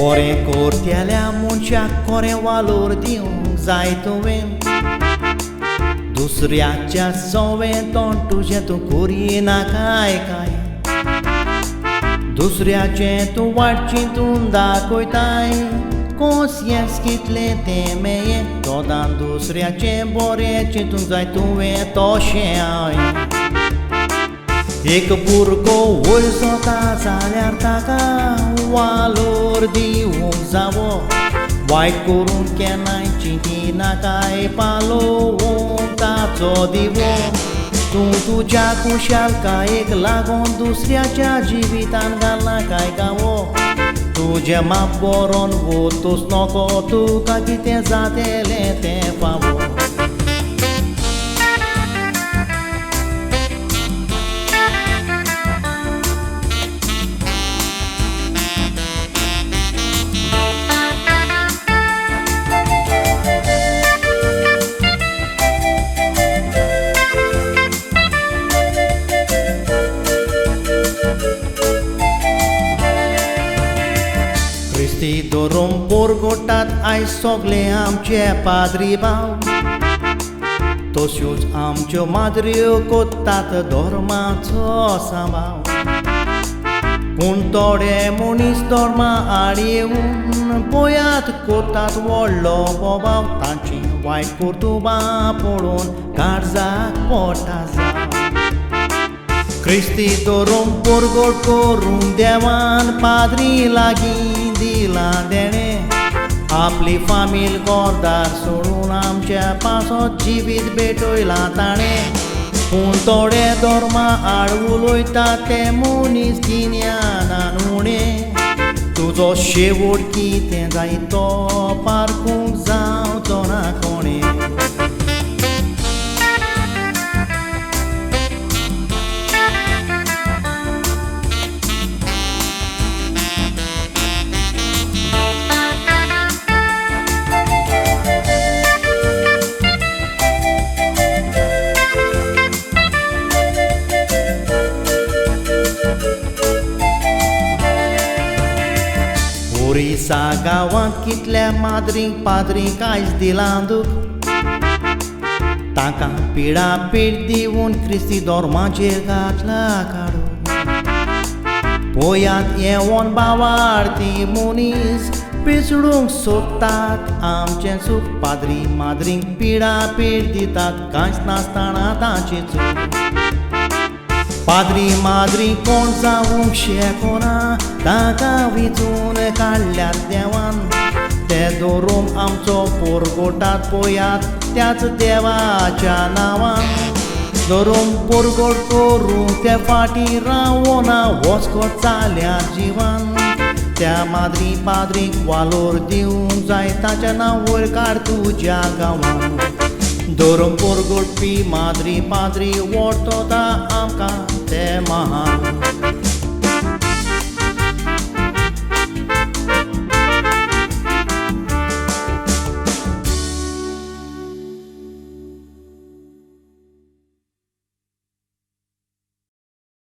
बरें करतल्या मनशाक कोरें वालोर दिवंक जाय तुवें. दुसऱ्याच्या सवें तोंड तुजें तूं करिनाकाय काय. दुसऱ्याचें तूं वायट चिंतून दाखयताय कोसयेंस कितलें तें मेळ्ळें. सदां दुसऱ्याचें बरें चिंतूंक जाय तुवें तशें हांवें. एक भुरगो वयर सरता जाल्यार ताका वालोर दिवंक जावो. वायट करून केन्नाय चिंतिनाकाय पालोवंक ताचो दिवो. तूं तुज्या खुशालकायेक लागून दुसऱ्याच्या जिवितान घालनाकाय गावो. तुजें माप बरोवन वतूच नको तुका कितें जातलें तें फावो. क्रिस्ती धर्म पोरगोटात आयज सगळे आमचे पाद्री भाव. तश्योच आमच्यो माद्र्यो कोत्तात धर्माचो सांबाव. पूण थोडे मनीस धर्मा आड येवन पळयात कोत्तात व्हडलो बोबाव. तांची वायट कर्तुबां पळोवन काळजाक पडटा जाव. क्रिस्ती धर्म पोरगोट करून देवान पाद्री लागीं दिलां देणें. आपली फामील घरदार सोडून आमच्या पासत जिवीत भेटयलां ताणें. पूण थोडे धर्मा आड उलयता ते मनीस गिन्यानान उणें. तुजो शेवट कितें जायत तो पारखूंक जावचो ना कोणें. ओरिसा गांवांत कितल्या माद्रींक पाद्रींक आयज दिलां दूख. तांकां पिडा पीड दिवन क्रिस्ती धर्माचेर घातला काडून. पळयात येवन बावार्थी मनीस पिसडूंक सोदतात आमचें सूख. पाद्री माद्रींक पिडा पीड दितात कांयच नासतना तांची चूक. पाद्री माद्री कोण जावंक शकना तांकां विंचून काडल्यात देवान. ते धरून आमचो पोरगोटात पळयात त्याच देवाच्या नांवान. धरून पोरगोट करून ते फाटीं रावना वस्को जाल्यार जिवान. त्या माद्री पाद्रीक वालोर दिवंक जाय ताच्या नांव वयर काड तुज्या गांवान. धर्म पोरगोटपी माद्री पाद्री वोडटोता आमकां ते महान.